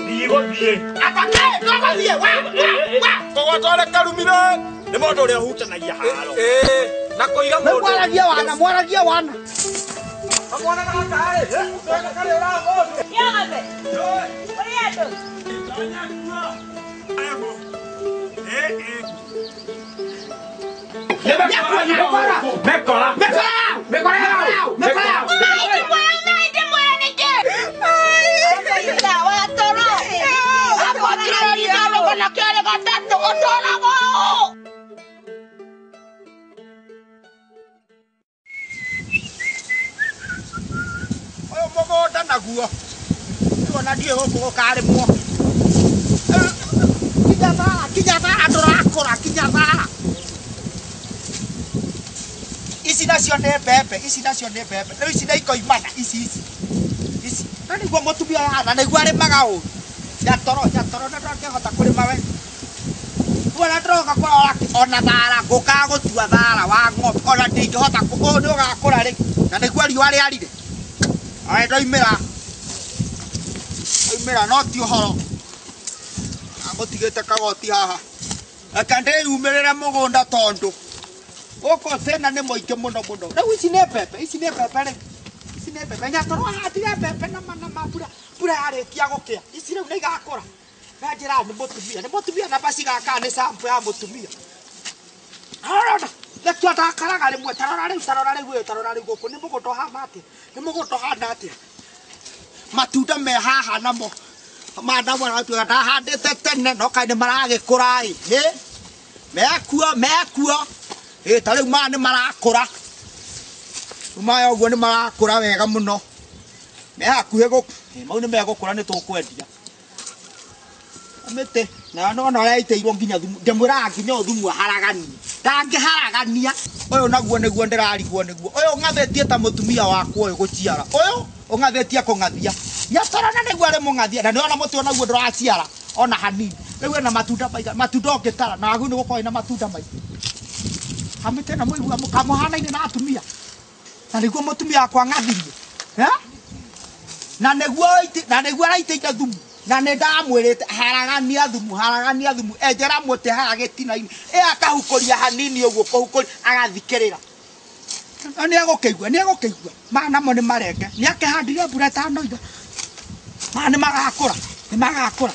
Ndigũthiĩ. Ndũgũthiĩ, wa, wa, wa. Tũgwatware karumire nĩ mũndũ ũrĩa ũhutanagia haro. Na kũiga mũndũ. Mwaragia wana, mwaragia wana. Kamwana gaka rĩ, tweka karĩ ũramũndũ. Yothe. Kũrĩ andũ. Mekora. Mekora, mekora, mekora. Ndĩmwĩra nĩkĩ? Wa toro. Akwakĩrĩria kana kerĩ gatatũ ũtũraga ũũ. Ũyũ mũgũnda naguo. Rĩu ona ndiũĩ gũkũ gũkarĩmwo. Kinya thaa, kinya thaa ndũrakũra, kinya thaa. Ici nacio nĩ mbembe, ici nacio nĩ mbembe. Rĩu ici nĩ ikoimana, ici ici. Ici. Na nĩguo mũtumia ũyũ ahana, nĩguo arĩmaga ũru. Nyatoro, nyatoro na ndangĩhota kũrĩma we. Rĩu ona ndĩroka kũrora ona thara, ngũkaga gũtua thara wa ng'ombe, ona ndingĩhota, ũyũ nĩ ũgakũra rĩ, na nĩguo riũa rĩarire. Aya ndoimĩra. Ndoimĩra no ti ũhoro. Ngũtigĩte kagoti haha. Reke ndĩyumĩrĩre mũgũnda tondũ gũkũ thĩna nĩ mũingĩ mũno mũno. Rĩu ici nĩ mbembe, ici nĩ mbembe rĩu. Ici nĩ mbembe. Nyatoro ahandire mbembe na ma na ma mbura mbura yarĩkia gũkĩa. Ici rĩu nĩ igakũra. Na njĩra nĩ mũtumia, nĩ mũtumia na bacigaka nĩ sample ya mũtumia. Arona, nĩkĩo ndakaraga rĩmwe, tarora rĩu, tarora rĩu ũyũ, tarora rĩu gũkũ, nĩ mũgũnda ũhana atĩa? Nĩ mũgũnda ũhana atĩa? Matunda me haha namo maya maratuĩka ndahandĩte tene no kaĩ nĩ maragĩkũra ĩ, hĩ mekuo mekuo ĩ ta rĩu maya nĩ marakũra, rĩu maya ũguo nĩ marakũra wega mũno, me hakuhĩ gũ mau nĩ megũkũra nĩ tũkwendia. Mĩtĩ nayo nĩwona ũrĩa ĩitĩirwo nginya thumu, ndĩmwĩraga nginya ũyũ thumu aharaganie, ndangĩharagania. Ũyũ naguo nĩguo ndĩrarigwo nĩguo, ũyũ ũng'athĩtie ta mũtumia wakwa ũyũ gũciara, ũyũ ũng'athĩtie kũng'athia. Nyatoro na nĩguo arĩ mũng'athia, na nĩwona mũtĩ onaguo ndũraciara ona hanini. Rĩu ĩna matunda maigana, matunda ũngĩtara, na wagĩrĩirwo nĩ gũkorwo ĩna matunda maingĩ. Kamĩtĩ ĩno mũiguaga kamũhanaine na atumia, na nĩguo mũtumia wakwa ang'athirie. Na nĩguo na nĩguo araitĩire thumu. Na nĩ ndamwĩrĩte haragania thumu, haragania thumu, enjera mũtĩ haha gĩtina-inĩ, ĩ akahukũria hanini ũguo, kũhukũria agathikĩrĩra. No nĩ egũkĩigua, nĩ egũkĩigua. Maya namo nĩ marenge, nĩ akĩhandire mbura ĩtanoira. Maya nĩ magakũra, nĩ magakũra.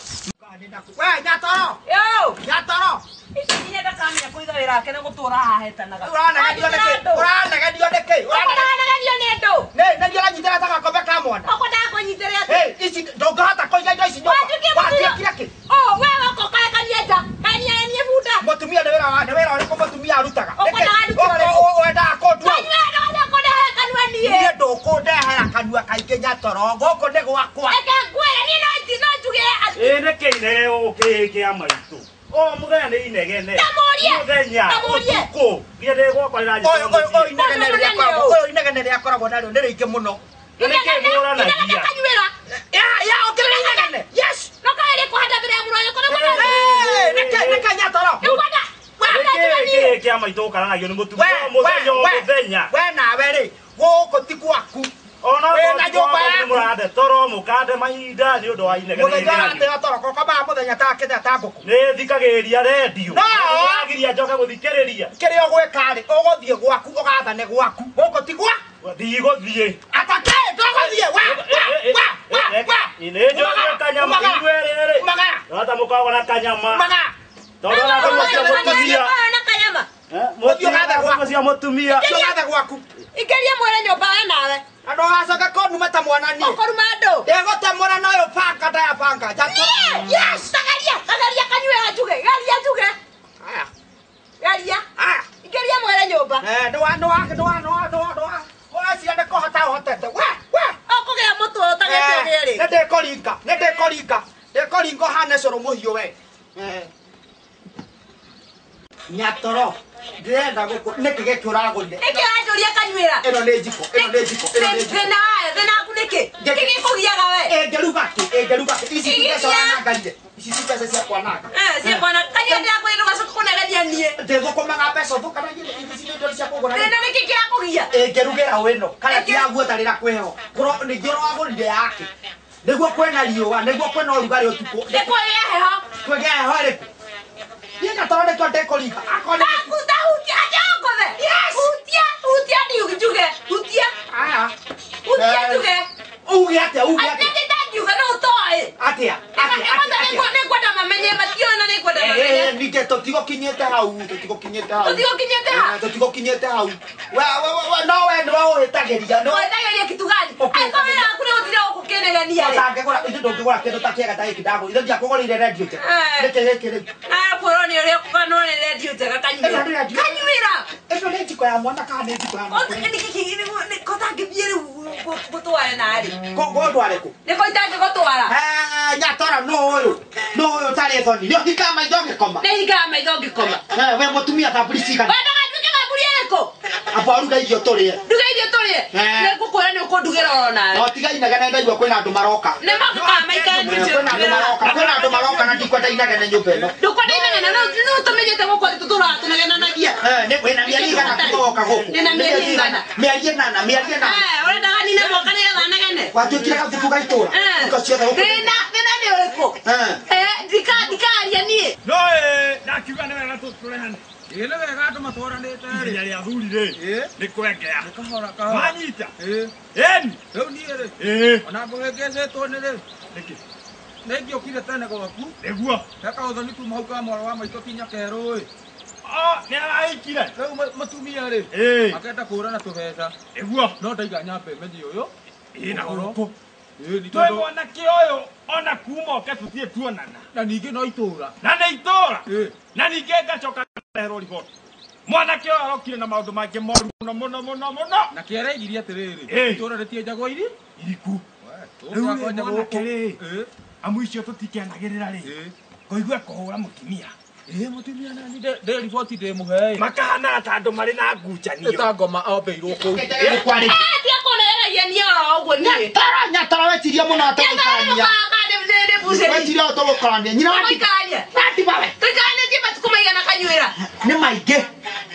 We Nyatoro, Yo. Nyatoro. Ici nginya ndakamenya kũiga wĩra wake na gũtũra haha etanaga. Rĩu ũranegenio nĩkĩ? Ũranegenio nĩkĩ? Ũranegenio nĩ andũ. Nĩ nĩguo ũranyitĩra ta gakombe ka mwana. Ũkwendaga kũnyitĩrĩra atĩa? Hey, ici ndũngĩhota kũiga indo ici nyũmba. Wanjũkie mũtumia. Watuĩkire kĩ? Oh, we woka ũkarekania nja. Kaenia niĩ bunda. Mũtumia nĩ wĩra wa nĩ wĩra ũrĩkũ mũtumia arutaga? Ũkwendaga arute ũrĩkũ? Wendaga kũndua? Kanyua ndũgũthiĩ kũndehera kanua niĩ. Niĩ ndũkũndehera kanua kaingĩ Nyatoro, gũkũ nĩ gwakwa. Reke ngwĩre niĩ no no njuge atĩ Ĩ nĩkĩ inegene gũkũ kĩa maitũ? O mũthenya nĩ inegene. Tamũrie. Mũthenya. Tamũrie. Ũtukũ. Nginya ndĩ gwakwa rĩranjĩta Ũyũ ũyũ ũyũ inegene Mũndũ rĩrĩa mũnene akoragwo ũyũ. ũyũ inegene rĩrĩa akoragwo narĩo nĩ rĩingĩ mũno. Nĩkĩ mũranagia? Inegene kanyuĩra. Ya ya ũkĩrĩra inegene. Yes. No kaĩ rĩ kũhanda mbere ya mũrũ wa nyũkwa nĩguo Hey, nĩkĩ nĩkĩ Nyatoro? Nĩkwenda. Nĩkĩ kĩĩ kĩa maitũ ũkaranagio nĩ We mũtumia o we mũthenya o we mũthenya? we nawe rĩ gũkũ ti gwaku. Ona Wĩna nyũmba nĩ yaku. mũrande toro mũkande mahinda nĩ ũndũ wa inegene Mũthenya rĩrĩ. ũrateo toro kokomaga mũthenya ta kĩthĩa ta ngũkũ. Nĩ thikagĩrĩria rendio. No. Nĩragiria njoke gũthikĩrĩria. Kĩrĩa ũgwĩka rĩ ũgũthiĩ gwaku ũgathane gwaku gũkũ ti gwa Ndigũthiĩ. atake ndũgũthiĩ wa wa wa wa wa Nĩ njũrie kanyama Umagara. inyuĩ rĩrĩ. Umagara. Rata mũkoragwo na kanyama. Umagara. Tondũ ona thimũ cia mũtumia. Na kanyama. Ũthiĩ ũgathe gwaku. Thimũ cia mũtumia. Ũthiĩ ũgathe gwaku. Ikĩria mwene nyũmba we nawe. Na ndũgacoke kũnuma ta mwana niĩ. Ũkũruma andũ. Ndĩgũtemũra na ũyũ banga ndaya banga. Njatũra. Yes. Tagaria, tagaria kanyuĩra njuge. Geria njuge. Aya. Geria. Aya. Ikĩria mwene nyũmba. Eh, ndũwa ndũwa ndũwa ndũwa ndũwa ndũwa. Ũreciria nĩ kũhota ũhotete. We we. Ũkũgĩa mũtwe ũtagĩte ũgĩe rĩ. Nĩ ndĩkũringa, nĩ ndĩkũringa. Ndĩkũringa ũhane cũrũ mũhiũ we. Eh. Nyatoro, ndĩrenda gũkũ nĩkĩ gĩkĩ ũragũrire? Nĩkĩ ũranjũria kanyuĩra? Ĩno nĩ njiko, ĩno nĩ njiko, ĩno nĩ njiko. Thĩna wayo, thĩna waku nĩkĩ? Nĩkĩ gĩkũgiaga we? Ĩngĩruga kĩ? Ĩngĩruga kĩ? Ici ti mbeca ũranangarire. Ici ti mbeca cia kwananga. Eh, cia kwananga. Ngĩthũkũmaga mbeca ũthũkanagie ici nĩ indo cia kũgũra. Thĩna nĩkĩ kĩrakũgia? Ĩngĩrugĩra wĩno kana tiaguo tarĩra kwĩho. Ningĩ ũragũrire yake. Nĩguo kwĩna riũa, nĩguo kwĩna ũrugarĩ ũtukũ. Nĩ kwĩgĩa heho. Kwĩgĩa heho ĩrĩkũ? Niĩ Nyatoro nĩkĩo ndĩkũringa. Akorwo nĩ Takuta hutia njokothe. Hutia, hutia njuge. Hutia. Aya. Hutia njuge. Uge atĩa, uge atĩa. Atĩ ndangiuga no ũtoĩ. Atĩa, atĩa, atĩa. Nĩngwenda mamenye matiũĩ na nĩngwenda mamenye. Ningĩ tũtigũkinyĩte hau, tũtigũkinyĩte hau. Tũtigũkinyĩte ha? Tũtigũkinyĩte hau. We no we nĩwe ũhĩtagĩria. Ũhĩtagĩria kitu gani? Angĩkorwo wĩra waku nĩ gũtinda gũkũ ũkĩnegenia rĩ. Ũtangĩgũra, ithuĩ ndũngĩgũra kĩndũ ta kĩega ta gĩkĩ ndagũrire. Ithe ndiakũgũrĩire redio njega. Nĩkĩ gĩkĩ rĩu? Arakwĩrwo nĩ ũrĩa ũkũganwo nĩ redio njega kanyuĩra. Kanyuĩra. Ĩno nĩ njiko ya mwana kana nĩ njiko ya mwana? Ko tangĩthiĩ rĩu ngũtware narĩ? Ngũndware kũ? Nĩko itangĩgũtwara. Nyatoro nũ ũyũ? Nũ ũyũ ũtarĩ thoni? Nĩ ũhingaga maitho ũgĩkoma? Nĩ hingaga maitho ngĩkoma. We mũtumia thaburi cigana? We ndũgatuĩke thaburi ĩrĩkũ? Amba ũruge irio tũrĩe. Nduge irio tũrĩe? Nĩngũkwĩra nĩ ũkũndugĩra oro nawe. No tiga inegene ndaigua kwĩna andũ maroka. Nĩ mokaga maikare Kwĩna andũ maroka, kwĩna andũ maroka na ndikwenda inegene nyũmba ĩno. Ndũkwenda inegene no ũtũmenyete gũkũ atĩ tũtũraga tũnegenanagia. Nĩ wĩna mĩeri igana kuma woka gũkũ. Ndĩna mĩeri igana. Mĩeri ĩnana, mĩeri ĩnana. Ũrendaga nine mwaka nĩgetha negene? Watuĩkire gathuku ga itũra. Hingo ciothe gũkũ. Thĩna thĩna nĩ ũrĩkũ? Ndikaria niĩ. No ndakiuga nĩ wega tũrehane. Ĩĩ nĩ wega andũ matwaranĩte rĩ. Iria rĩa athuri rĩ nĩ kwengea. Nĩ kahora kahora. Wanyita? Ĩĩ. Ĩni. Rĩu niĩ rĩ. Ĩĩ. Ona ngũhĩngĩcĩtwo nĩ rĩ. Nĩkĩ? Nĩ ingĩokire tene gwaku. Nĩguo. He kaũthoni kuma hau ka mwaro wa maitũ kinya kerũ ĩ. Nĩ arahikire. Rĩu mũtumia rĩ. Akenda kũũrana tũbeca. Nĩguo. No ndaiga nyambe menye ũyũ. Ĩĩ na gũkũ. Ĩĩ nĩ Twĩ tondũ mwanake ũyũ ona kuma oke tũtirĩ tuonana. Na ningĩ no itũra. Na nĩ itũra. Ĩĩ. Na ningĩ ngacoka ngareherwo riboti. Mwanake ũyũ arokire na maũndũ mangĩ moru mũno mũno mũno mũno. Na kĩareigirie atĩrĩrĩ. Itũra rĩtienjagwo iri? Iriku. Rĩu Rĩu rĩ rĩ mwanake rĩ. Amu icio tũtikenagĩrĩra rĩ. Ngũigua kũhũra mũtumia. Ĩĩ mũtumia nani ndĩ riboti ndĩmũhe ĩ. Makahanaga ta andũ marĩ na ngucanio. Nĩ ta ngoma ombeirwo kũu. Tiga kũnegenagia niĩ oro ũguo niĩ. Nyatoro, Nyatoro wetirie mũno atũgũikarania. Wetirie ũtũgũikarania. Nyina wa Tũgũikarania. Ndandiba we. Tũikaranĩtie matukũ maigana kanyuĩra? Nĩ maingĩ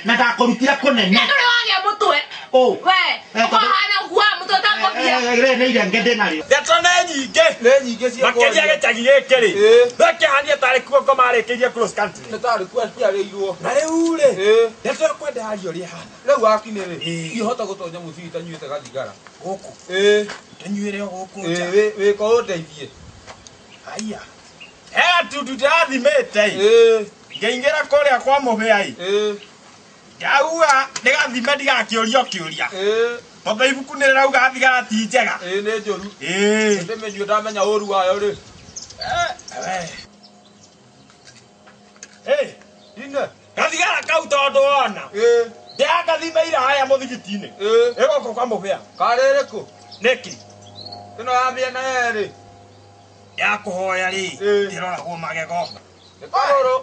na ndakũrutire kũnene. Na ndũrĩ wagĩa mũtwe. Ũ. We, ũkahana ũkuaga mũtwe ta ngobia. Rĩ nĩ irenge ndĩnarĩo. Ndeto nĩ nyingĩ. Nĩ nyingĩ cia Makĩria gĩcagi gĩkĩ rĩ. Gĩkĩhania tarĩ kuo ngoma arĩkĩirie cross country. Nĩ tarĩ kuo ciarĩirwo. Na rĩu rĩ. Ndeto ĩkwenda yario ũrĩa ĩhana. Rĩu wakinĩ rĩ. Ingĩhota gũtonya mũciĩ itanyuĩte gathigara. Gũkũ. Tũnyuĩre o gũkũ nja. Wĩko ũndeithie. Aya. He gatundu ndĩrathimĩte ĩ. Ngĩingĩra kũrĩa kwa mũhĩa ĩ. Ndauga ndĩgathime ndigakĩũrio kĩũria. Tondũ ibuku nĩ rĩrauga thigara ti njega. Ĩĩ nĩ njũru. Ĩĩ. Ndĩmĩnyue ndamenya ũru wayo rĩ. Ĩ. Ine. Gathigara kau tondũ wona. Ndĩragathime haya mũthigiti-inĩ. Ĩ gũkũ kwa mũhĩa. Karĩ ĩrĩkũ? Nĩkĩ? Ĩno ya mĩena yerĩ. Ya kũhoya rĩ. Ĩroragwo magego. Nĩ karũrũ.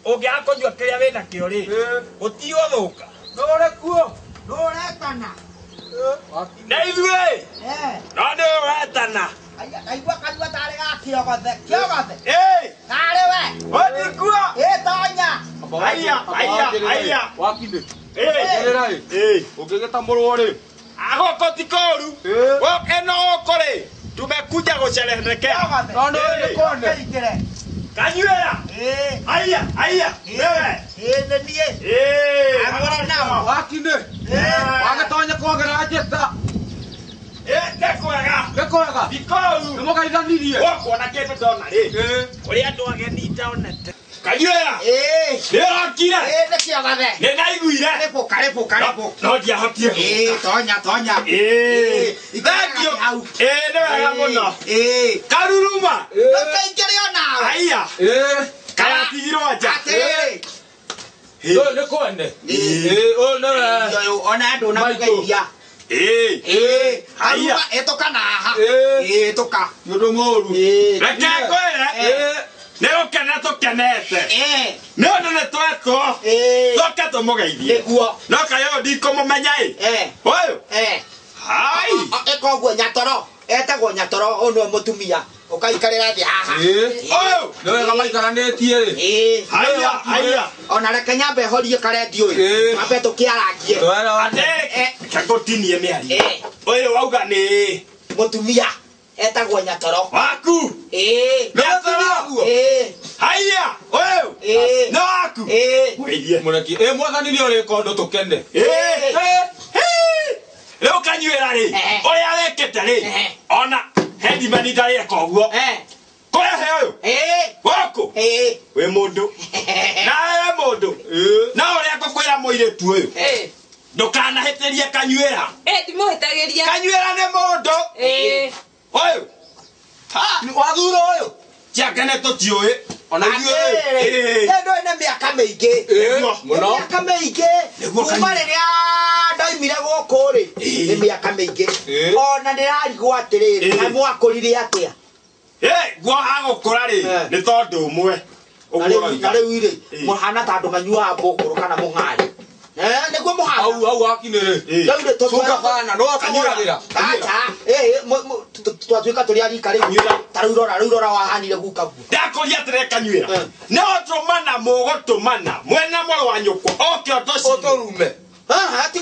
Ũngĩaga kũnyua kĩrĩa wĩnakĩo rĩ. Gũtigũthũka. Nũũrĩ kuo. Nũũretana. Nĩ ithuĩ. No nĩ ũretana. Ndaigua kanua tarĩ ga kĩogothe. Kĩogothe. Ĩ. Tarĩ we. Ũthiĩ kuo. Ĩ tonya. Aya, aya, aya. Wakindĩ. Ĩ. Ĩ. Ĩ. Ũngĩgĩtamũrwo rĩ. Gũkũ ti kũũru. Ĩno gũkũ rĩ. Tumekuja gũcerehekea. No nĩ nĩ kone. Kanyuĩra. Aya, aya. Wewe. Ĩ nĩ niĩ. Ĩ. Agũra nao. Wakindĩ. Wagĩtonya kwagĩra njĩta. Ĩ nĩ kwega. Nĩ kwega. Ti kũũru. Nĩ mũgeithanirie. Gũkũ ona kĩndũ ndona rĩ. Kũrĩ andũ ageni itonete. Kanyuĩra. Ĩ. Nĩ ũrokire. Ĩ nĩ kĩogothe. Nĩ ndaiguire. Rĩbũka, rĩbũka, rĩbũka. No ndiahotire. Ĩ tonya, tonya. Ĩ. Thank you. Ĩ nĩ wega mũno. Ĩ. Karuruma. Ndũkaingĩre onawe. Aya. Ĩ. Karatigirwo nja. Atĩrĩrĩ. Ũyũ nĩ kwene. Ĩ ũyũ nĩwe. Ũyũ ona andũ na kũgeithia. Ĩ. Ĩ. Aya. Karuruma ĩtũka na haha. Ĩ. Ĩ tũka. Nĩ ũndũ mũũru. Ĩ. Reke ngwĩre. Nĩ gũkena tũkenete. Ĩ. Nĩ ũndũ nĩ twetwo. Ĩ. Tũke tũmũgeithie. Nĩguo. No kaĩ ũyũ ndikũmũmenya ĩ. Ũyũ. Ĩ. Hai. Ĩka ũguo Nyatoro. Etagwo Nyatoro, ũyũ nĩwe mũtumia. Ũkaikarĩra thĩ haha. Ũyũ. Nĩ wega maikaranĩtie rĩ. Ĩĩ. Haya, haya. Ona reke nyambe horie karendio ĩ. Mambe tũkĩarangie. Atĩrĩ, reke ngũtinie mĩario. Ũyũ wauga nĩ Mũtumia etagwo Nyatoro. Waku. Ĩĩ. Nyatoro. Ĩĩ. Haya, ũyũ. Ĩĩ. Nĩ waku. Ĩĩ. Mwĩirie. Mũreki. Ĩ mwathani nĩ ũrĩka ũndũ tũkene. Ĩĩ. Rĩu kanyuĩra rĩ, ũrĩa wĩkĩte rĩ, ona headman ndarĩeka ũguo. Kũrĩa he ũyũ? Gũkũ? Wĩ mũndũ. Nawe wĩ mũndũ. No ũrĩa ngũkwĩra mũirĩtu ũyũ, ndũkanahĩtĩrie kanyuĩra. Ndimũhĩtagĩria. Kanyuĩra nĩ mũndũ. Ũyũ. Wathura ũyũ. Ciake nĩ tũtiũĩ. Ona ithuĩ. Ndũ nĩ mĩaka mĩingĩ. Mũno. Mĩaka mĩingĩ. Kuma rĩrĩa ndoimire gũkũ rĩ, nĩ mĩaka mĩingĩ. Ona ndĩrarigwo atĩrĩrĩ, na mwakũrire atĩa? Guoha gũkũra rĩ, nĩ tondũ ũmwe. Na rĩu rĩ, mũhana ta andũ manyuaga mbũkũrũ kana mũng'ari. Nĩguo mũhana. Hau hau wakinĩ rĩ. Rĩu rĩ, Cuka bana, no akũgũragĩra. Acha, twatuĩka tũrĩ a rika rĩu. Ta rĩu rora, rĩu rora wahanire guka guo. Ndakũria atĩrĩ kanyuĩra. No tũmana mũgũtũmana mwena mũrũ wa nyũkwa oke ũtũcine. Ũtũrume. Karĩ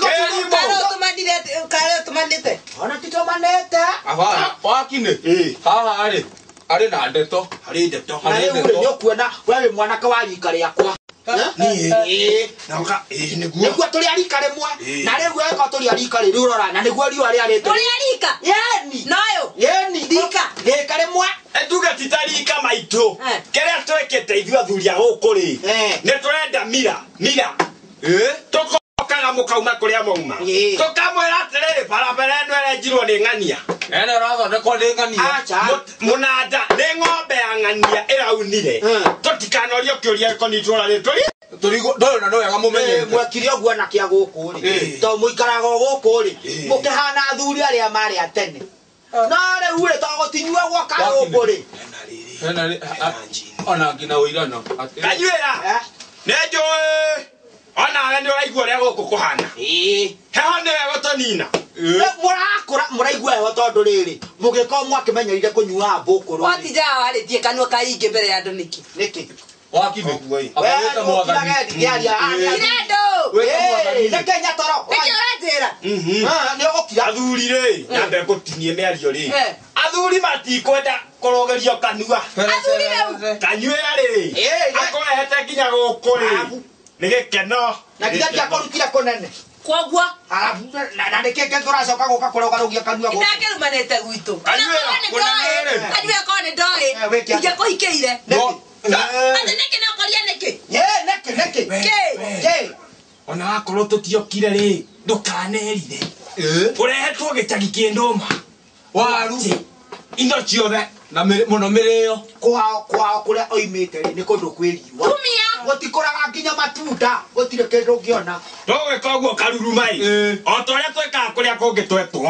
ũtũmanĩte. Ona titũmanĩte. Abana, wakinĩ. Haha rĩ, arĩ na ndeto. Harĩ ndeto. Na rĩu rĩ, nĩ ũkuona we wĩ mwanake wa rika rĩakwa. Niĩ. Na ũka, nĩguo. Nĩguo tũrĩ a rika rĩmwe. Na rĩu eko tũrĩ a rika rĩ, rĩu rora, na nĩguo riũa rĩarĩte. Tũrĩ a rika? Yeni. Noyũ? Yeni. Rika? Rika rĩmwe. Tuge ti ta rika maitũ. Kĩrĩa twĩkĩte ithuĩ athuri a gũkũ rĩ, nĩ tũrenda mira, mira. Tũkokaga mũkauma kũrĩa mwauma. Tũkamwĩra atĩrĩrĩ, barabara ĩno ĩrenjirwo nĩ ng'ania. Ene ĩrathondekwo nĩ ng'ania. Mũnanda nĩ ng'ombe ya ng'ania ĩraunire. Tũtikanorio kĩũria gĩkoniĩ itũũra rĩrĩ. Tũri Tũrigũ ndũyũ na nĩ wega mũmenyete. Mwekire ũguo na kĩa gũkũ rĩ. Tondũ mũikaraga o gũkũ rĩ, mũkĩhana athuri arĩa marĩ a tene. No rĩu rĩ, tondũ gũtinyuagwo karũngũ rĩ. Hena rĩ, ona nginya ũirano. Kanyuĩra. Nĩ njũĩ. Onawe nĩ ũraigua ũrĩa gũkũ kũhana. Heho nĩwe gũtũnina. Mũrakũra mũraigua heho tondũ rĩrĩ, mũgĩkorwo mwakĩmenyeire kũnyuaga mbũkũrũ. Watindaga warĩtie kanua kaingĩ mbere ya andũ nĩkĩ? Nĩkĩ? Wakinĩ. Abagĩte mwathani. Nĩkĩ Nyatoro? Nĩkĩ ũranjĩra? Nĩ ũgũkira. Athuri rĩ, nyambe ngũtinie mĩario rĩ. Athuri matikwenda kũrũgĩrio kanua. Athuri rĩu. Kanyuĩra rĩ. Akũrehete nginya gũkũ rĩ. Nĩ gĩkeno. Na nginya ndiakũrutire kũnene. Kwoguo. Na nĩkĩ kĩngĩ ũracoka gũka kũrũgarũgia kanua gũkũ? Ndakĩrumanĩte gwitũ. Kanyuĩra, Kanyuĩra, kanyuĩra korwo nĩ ndoĩ. Ingĩkũhikĩire. Atĩ nĩkĩ no ũkoria nĩkĩ? Nĩkĩ, nĩkĩ? Kĩ? Ona wakorwo tũtiokire rĩ, ndũkanerire. Ũrehetwo gĩcagi kĩ ndũma. Waru. Indo ciothe. Na mũno mĩrĩo. Kwao kwao kũrĩa oimĩte rĩ, nĩ kũndũ kwĩ riũa. Tumia. Gũtikũraga nginya matunda, gũtirĩ kĩndũ ũngĩona. Tũgwĩka ũguo karuruma ĩ. O ta ũrĩa twĩkaga kũrĩa kũngĩ twetwo.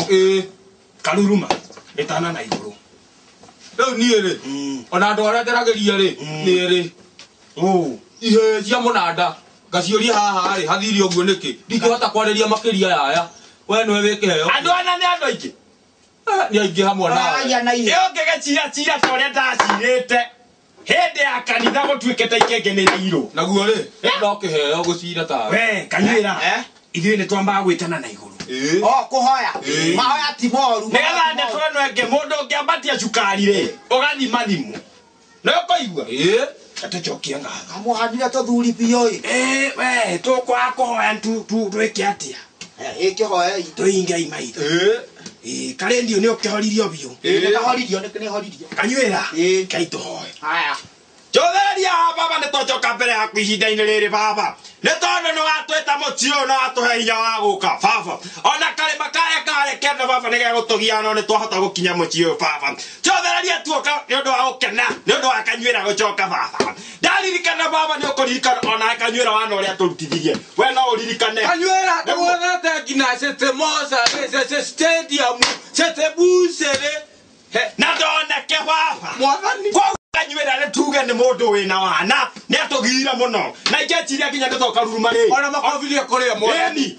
Karuruma ĩtana na igũrũ. Rĩu niĩ rĩ, ona andũ arĩa njaragĩria rĩ, nĩ rĩ. Ihĩĩ cia mũnanda ngaciũria haha rĩ, hathire ũguo nĩkĩ? Ndingĩhota kwarĩria makĩria yaya. We nĩwe wĩ kĩheo. Andũ ana nĩ andũ aingĩ. Nĩ aingĩ hamwe nawe. Ĩ ũngĩgĩcira cira ta ũrĩa ndacirĩte hĩndĩ ya kanitha gũtuĩkĩte ikenge nĩ irairwo. Naguo rĩ, no kĩheo gũcira tawe. We kanyuĩra, ithuĩ nĩ twambaga gwĩtana na igũrũ. O kũhoya. Mahoya ti moru. Nĩgetha ndeto ĩno ĩngĩ mũndũ ũngĩambatia cukari rĩ, ũgathima thimũ. Nĩ ũkũigua? Tũcokie ngatho. Kamũhanire tũthuri biũ ĩ. We tũkwaga kũhoya twĩke atĩa? Ĩ kĩhoei. Tũhingei maitho. Karendio nĩ ũkĩhoririo biũ. Nĩ kahoririo, nĩ horirio. Kanyuĩra. Ngai tũhoe. Haya. Njothereria haha baba nĩ twacoka mbere yaku ihinda-inĩ rĩrĩ baba. Nĩ tondũ nĩ watwĩta mũciĩ ũyũ na watũhe hinya wa gũka baba. Ona karĩma karĩa karĩ kenda baba nĩ gegũtũgia no nĩ twahota gũkinya mũciĩ ũyũ baba. Njothereria tuoka nĩ ũndũ wa gũkena, nĩ ũndũ wa kanyuĩra gũcoka baba. Ndaririkana baba nĩ ũkũririkana ona kanyuĩra wana ũrĩa tũrutithirie. We no ũririkane. Kanyuĩra ndĩwonete nginya City Mosa, City Stadium, City Bucere. Na ndoneke baba. Mwathani. Kanyuĩra nĩ tuge nĩ mũndũ wĩna wana nĩ atũgire mũno na ingĩeciria nginya nĩ tokaruruma rĩ Ona makobi nĩ ekũrĩa mwathani. Ĩni.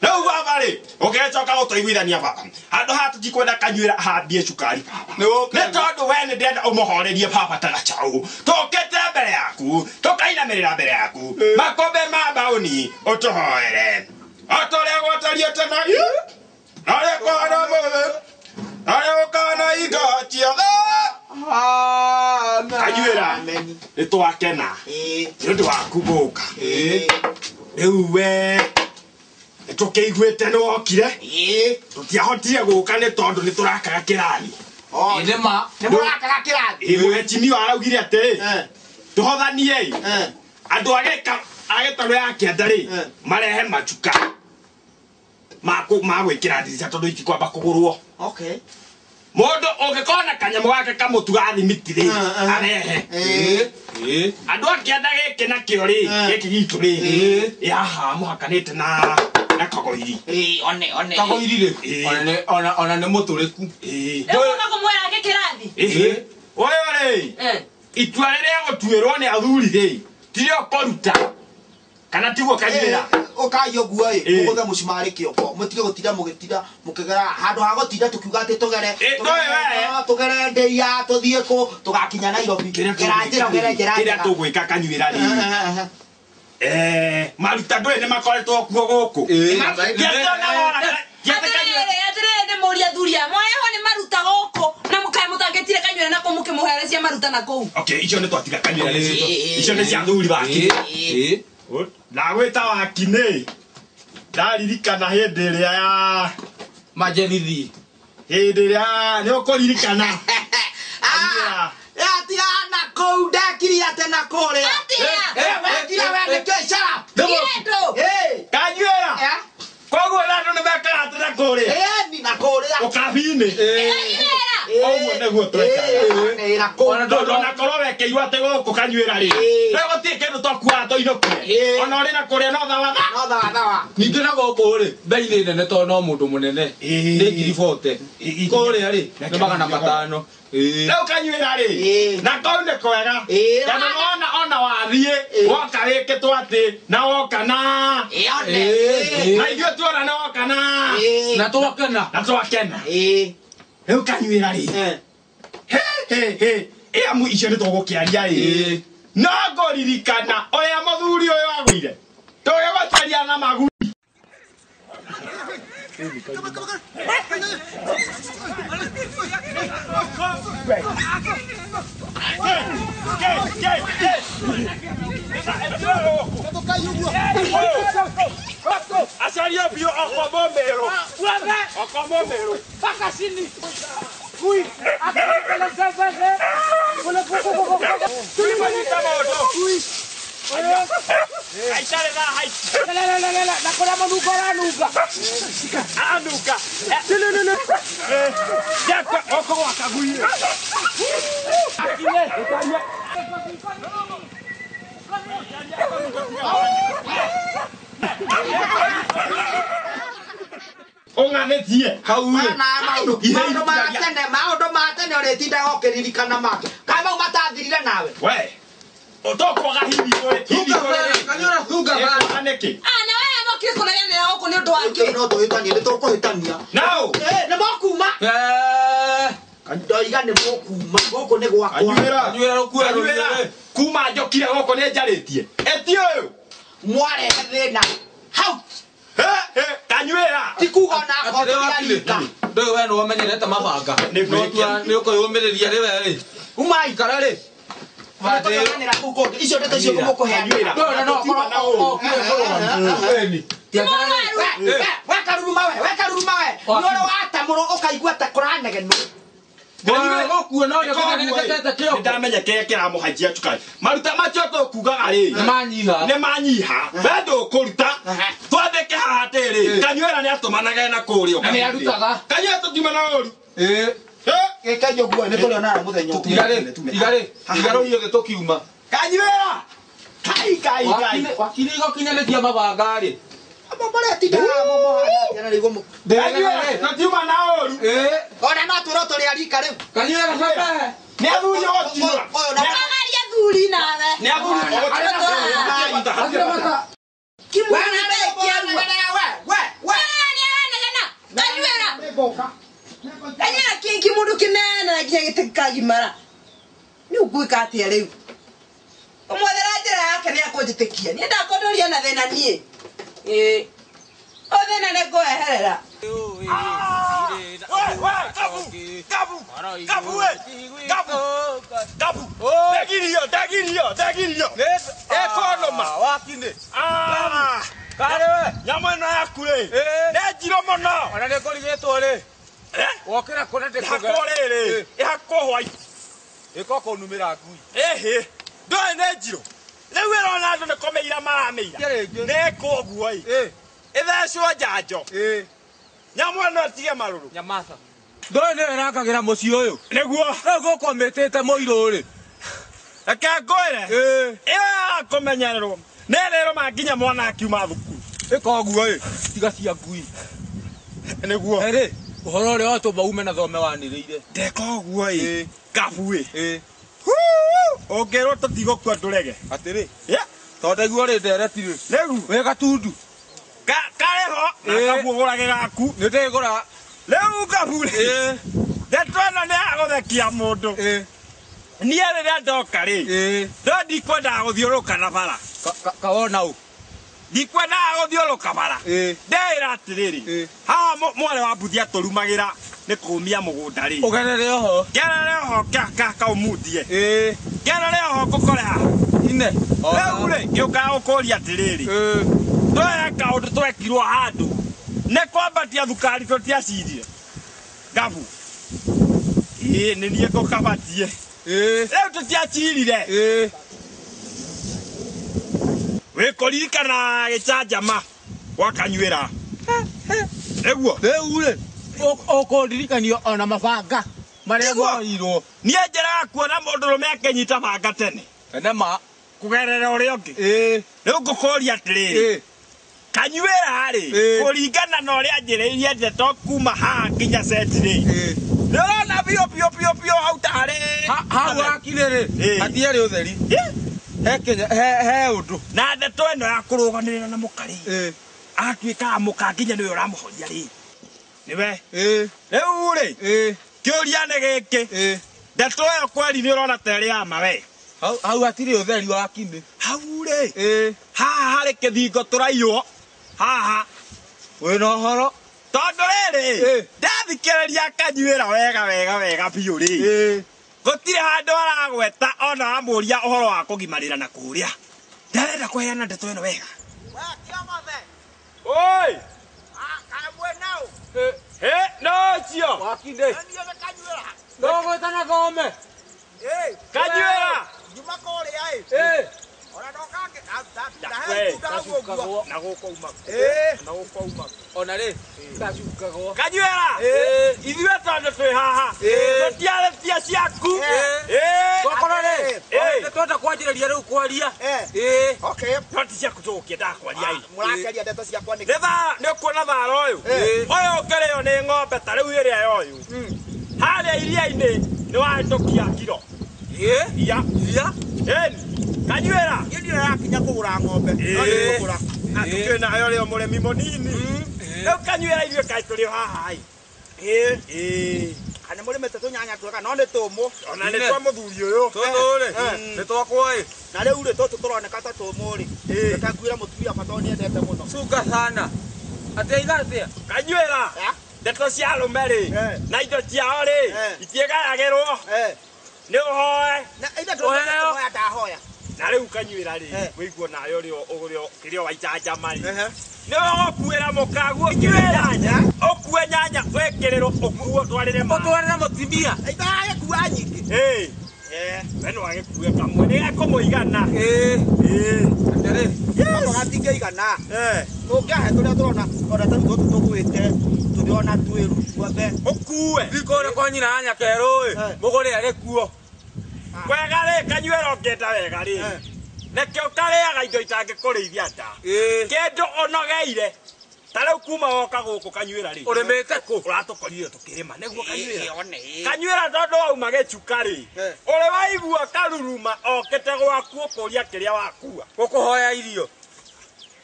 Rĩu baba rĩ, ũgĩcoka gũtũiguithania baba. Handũ haha tũtikwenda kanyuĩra ahambie cukari baba. Nĩ tondũ we nĩ ndĩrenda ũmũhorerie baba ta gacaũ. Tũkĩte mbere yaku, tũkainamĩrĩra mbere yaku. Makombe ma mbaũni ũtũhoere. O ta ũrĩa gwatariĩ tene, na ũrĩa kũhana ũmũthĩ, na ũrĩa gũkahana hingo ciothe. Kanyuĩra, nĩ twakena nĩ ũndũ waku gũka. Rĩu we tũkĩiguĩte nĩ wokire tũtiahotire gũka nĩ tondũ nĩ tũrakaga kĩrathi. Nĩ ma. Nĩ mũrakaga kĩrathi. Ĩ mũhecimiwa araugire atĩrĩ tũhothanie andũ a gĩtarũ ya kĩanda rĩ marehe macuka ma gwĩkĩra ndirica tondũ itikwamba kũgũrwo. Okay. Mũndũ ũngĩkorwo na kanyamũ gake kamũtu ga thimiti rĩ arehe. Andũ a kĩanda gĩkĩ nakĩo rĩ gĩkĩ gitũ rĩ haha mũhakanĩte na kagoiri. One one. Kagoiri rĩ ona ona nĩ mũtũrĩku. Rĩu ũka kũmwĩra ake kĩrathi. Ũyũ rĩ itua rĩrĩa gũtuĩrwo nĩ athuri rĩ tirĩo kũruta kana tiguo kanyuĩra. Ũkai ũguo ĩ mũgũthe mũcumarĩ kĩongo mũtige gũtinda mũgĩtinda mũkĩgera handũ ha gũtinda tũkiuga atĩ tũgere tũgere ndĩia tũthiĩ kũ tũgakinya Nairobi. Gera njĩra ũgere njĩra kĩrĩa tũgwĩka kanyuĩra rĩ maruta ndũĩ nĩ makoretwo kuo gũkũ. Atĩrĩrĩ nĩ mũria athuri aya mwaheho nĩ maruta gũkũ na mũkae mũtangĩtire kanyuĩra na kũu mũkĩmũherecia maruta na kũu. Okay, icio nĩ twatiga kanyuĩra icio nĩ cia athuri baki. Ndagwĩta wakinĩ ndaririkana hĩndĩ ĩrĩa ya majerithi hĩndĩ ĩrĩa nĩ ũkũririkana. Atigana kũu ndekire atĩ na kũrĩa. Wekire we nĩkĩ shut up. Kanyuĩra. Koguo na andũ nĩ mekaga atĩ na kũrĩa. Ĩni na kũrĩa. Ũkabi-inĩ. Ũguo nĩguo twekaga. Tondũ ona korwo wekĩirwo atĩ gũkũ kanyuĩra rĩ rĩu gũtirĩ kĩndũ twakuaga tũinũkie. Ona ũrĩ na kũrĩa no thawatha. No thawathawa. Ningĩ na gũkũ rĩ bei nĩ nene tondũ no mũndũ mũnene nĩ 40,000. Kũrĩa rĩ nĩ 500. Rĩu kanyuĩra rĩ na kau nĩ kwega tondũ nĩwona ona wathiĩ woka wĩkĩtwo atĩ na woka na na ithuĩ tuona nĩ woka na na twakena na twakena. Rĩu kanyuĩra rĩ he amu icio nĩ tũgũkĩaria ĩ no ngũririkana ũrĩa mũthuri ũyũ agũire tũgĩgũcaria na maguri. Acaria biũ okomomero. Okomomero. Ũng'anĩtie hau rĩ. Maũndũ ma tene, maũndũ ma tene ũrĩtindaga ũkĩririkana make. Kaĩ mau matathirire nawe? We. Ũtokwaga hihi rĩ. Hihi rĩ. Kanyora thunga ba. Nĩkĩ? Ah, na we mokire kũnegenera gũkũ nĩ ũndũ wa kĩ? No tũhĩtanie, nĩ tũkũhĩtania. Nao. Nĩ mũkuma. Ndoiga nĩ mũkuma. Gũkũ nĩ gwakwa. Kanyuĩra rũkuo. Kuma njokire gũkũ nĩ njarĩtie. Eti ũyũ. Mwarehe thĩna. Hau. Kanyuĩra. Ti kuga ona akorwo tũrĩ a rika. Ndũĩ we nĩ wamenyerete mabanga. Nĩ ũkwĩyũmĩrĩria rĩ we rĩ. Umai. Ikara rĩ. Tũkĩonanĩra kũu kũngĩ. Icio ndeto icio ngũmũkũheanĩra. Ndũĩ no ũkorwo ũkire kũrũgama. We karuruma we, we karuruma we. Nĩ ũrĩ watamũrwo ũkaigua ta kũranegenwo. Gũkuo no nĩ kũnegenete kĩoko. Nĩndamenya kĩrĩa kĩramũhaicia cukari. Maruta macio tũkugaga rĩ. Nĩ manyiha. Nĩ manyiha. We ndũkũruta. Twathĩke haha atĩrĩ. Kanyuĩra nĩ atũmanage na kũrĩa. Na nĩ arutaga. Kanyuĩra tũtiuma na ũru. Gĩkaĩ ũguo nĩ tũrĩonana mũthenya ũngĩ. Iga rĩ, iga rĩ, iga rũhiũ thĩ tũkiuma. Kanyuĩra. Kai kai kai. Wakiri gũkinyanĩtia mabanga rĩ. Tũtiuma na ũru. Ona no twĩrwo tũrĩ a rika rĩu. Kanyuĩra baba. Nĩ athuri ũgũtinũra. Ũkagaria athuri nawe. Nĩ athuri ũgũtinũra. Kimwĩra We, we, we. Nĩngũka. Kanyuĩra kĩngĩ mũndũ kĩnene na nginya gĩtĩkagimara. Nĩ ũgwĩka atĩa rĩu? Ũmwethera njĩra yake nĩ akũnjĩtĩkia. Niĩ ndakũndũria na thĩna niĩ. Ĩĩ. O thĩna nĩ ngũweherera. Kabu, we, kabu, kabu. Ndagirio, ndagirio, ndagirio. Ekonoma. Wakinĩ. Ah, Karĩ we. nyamũ ĩno yaku rĩ. Nĩ njirũ mũno. Ona nĩ ngũrigĩtwo rĩ. Wokĩra kũna Ĩhakwo rĩrĩ. Ĩhakwo white. Ĩko kũnumĩra ngui. Ĩhĩ. Ndũĩ nĩ njirũ. Rĩu ĩrona andũ nĩ kũmĩira maramĩira. Nĩ kũguo ĩ. Ĩthecwo njanjo. Nyamũ ĩno ĩtige marũrũ. Nyamasa. Ndũĩ nĩyo ĩrangagĩra mũciĩ ũyũ. Nĩguo. Rĩu gũkũ mĩtĩte mũirũ rĩ. Reke ngwĩre. Ĩyo ya kũmenyererwo. Nĩ ĩrĩrũma nginya mwana akiuma thukuru. Ĩka ũguo ĩ. Tiga cia ngui. Nĩguo. Rĩ, ũhoro ũrĩa watũma ume na thome wanĩrĩire. Ndeka ũguo ĩ. Kabu ĩ. Ũngĩrwo tũtigũkua ndũrege. Atĩrĩ. Tondũ ndaigua rĩ ndereti rĩ. Rĩu. Wĩ gatundu. Karĩ ho. Na kabu ũgũrage gaku. Nĩ ndĩgũra. Rĩu kabu rĩ. Ndeto ĩno nĩ ya gũthekia mũndũ. Niĩ rĩrĩa ndoka rĩ. No ndikwendaga gũthiũrũrũka na bara. Kawona ũ. Ndikwendaga gũthiũrũrũka bara. Ndeĩra atĩrĩrĩ. Haha mwarĩ wa mbuthi atũrumagĩra nĩ kũmia mũgũnda rĩ. Ũgerere oho. Ngerere oho kaũmundie. Ngerere oho ngũkore haha. Ine. Rĩu rĩ ngĩũkaga gũkũria atĩrĩrĩ. Twee kaũndũ twekirwo handũ. Nĩ kwambatia thukari tũtiacirire. Ngabu. Ĩĩ nĩ niĩ ngũkabatie. Rĩu tũtiacirire. Wĩkũririkana gĩcanjama gwakanyuĩra. Nĩguo. Rĩu rĩ ũkũndirikanio ona mabanga marĩa moirwo. Niĩ njĩraga kuona mũndũrũme akĩnyita banga tene. Tene ma. Kũgerera ũrĩa ũngĩ. Rĩu ngũkũria atĩrĩrĩ. Kanyuĩra rĩ kũringana na ũrĩa njĩrĩirie ndeto kuma haha nginya seti rĩ. Nĩ ũrona biũ biũ biũ biũ hau tarĩ. Hau hakirĩ rĩ hatiarĩ ũtheri. He ũndũ. Na ndeto ĩno ya kũrũganĩrĩra na mũka rĩ. Agatuĩkaga mũka nginya nĩwe ũramũhoria rĩ. Nĩwe. Rĩu rĩ kĩũria nĩ gĩkĩ. Ndeto ĩyo kweri nĩ ũrona ta ĩrĩ ya ma we. Hau hatirĩ ũtheri wa kinĩ. Hau rĩ haha harĩ kĩthingo tũraiywo. Haha. Wĩna ũhoro. Tondũ rĩrĩ ndathikĩrĩria kanyuĩra wega wega wega biũ rĩ. Gũtirĩ handũ aragweta ona wamũria ũhoro wa kũgimarĩra na kũrĩa. Ndarenda kũheana ndeto ĩno wega. Oi! He, no ũcio. Wakindĩ. Ndũgwĩta na thome. Kanyuĩra. Njuma kũrĩa ĩ. Ona ndoka Na gũkũ uma. Na gũkũ uma. Ona rĩ ndacukagwo. Kanyuĩra. Ithuĩ tondũ twĩ haha. Tũtiarĩtie ciaku. Twakorwo rĩ nĩ twenda kwanjĩrĩria rĩu kwaria. Okay. No ti ciaku tũgũkĩendaga kwaria ĩ. Mũrakĩaria ndeto ciakwa nĩkĩ? Nĩ thaa nĩ ũkuona thara ũyũ. Ũyũ ũngĩrĩo nĩ ng'ombe ta rĩu ĩrĩa ya ũyũ. Harĩa iria-inĩ nĩ wahĩtũkia kiro. Ia. Ia. Ĩni. Kanyuĩra. Niĩ ndirĩ yakinya kũgũra ng'ombe. No nĩ ngũgũra. Na tũkĩrĩ nayo rĩo mũrĩmi mũnini. Rĩu kanyuĩra ithuĩ kaĩ tũrĩ o haha ĩ. Ĩĩ. Kana mũrĩmĩte tũnyanya twega no nĩ tũmũ. Ona nĩ twa mũthuri ũyũ. Tũtũ rĩ nĩ twakwa ĩ. Na rĩu rĩ tũtũ tũroneka ta tũmũ rĩ. Reke ngwĩre mũtumia bata nĩ endete mũno. Cunga sana. Atĩa iga atĩa? Kanyuĩra. Ndeto cia arũme rĩ na indo ciao rĩ itiĩgayagĩrwo. Nĩ ũhoe. Na ithe ndũhoya ndahoya. Na rĩu kanyuĩra rĩ wĩiguo nayo ũrĩa kĩrĩa waicanjama rĩ. Nĩ ũgũkuĩra mũkaguo nyanya. Ũkue nyanya wĩkĩrĩrwo ũkuo ũtwarĩre ma. Ũtwarĩre mũtumia. Itagĩkua nyingĩ. We no agĩkue kamwe nĩ gekũmũigana. Atĩrĩ. Gako gatingĩigana. Tũngĩahe tũrĩa tũrona ona ta rĩu tũtũ tũgwĩte tũrĩona twĩru tuothe. Ũkue. Thiĩ kũrĩa kwa nyina wa Nyakerũ ĩ mũgũre arĩ kuo. Wega rĩ kanyuĩra ũngĩenda wega rĩ. Nĩkĩo karĩaga indo itangĩkũrĩithia nda. Kĩndũ ũnogeire. Ta rĩu kuma woka gũkũ kanyuĩra rĩ. Ũrĩmĩte kũ? Ũratũkorire tũkĩrĩma nĩguo kanyuĩra. Kanyuĩra tondũ wauma gĩcuka rĩ. Ũrĩ waigua karuruma okĩte gwaku ũkũria kĩrĩa wakua. Gũkũhoya irio.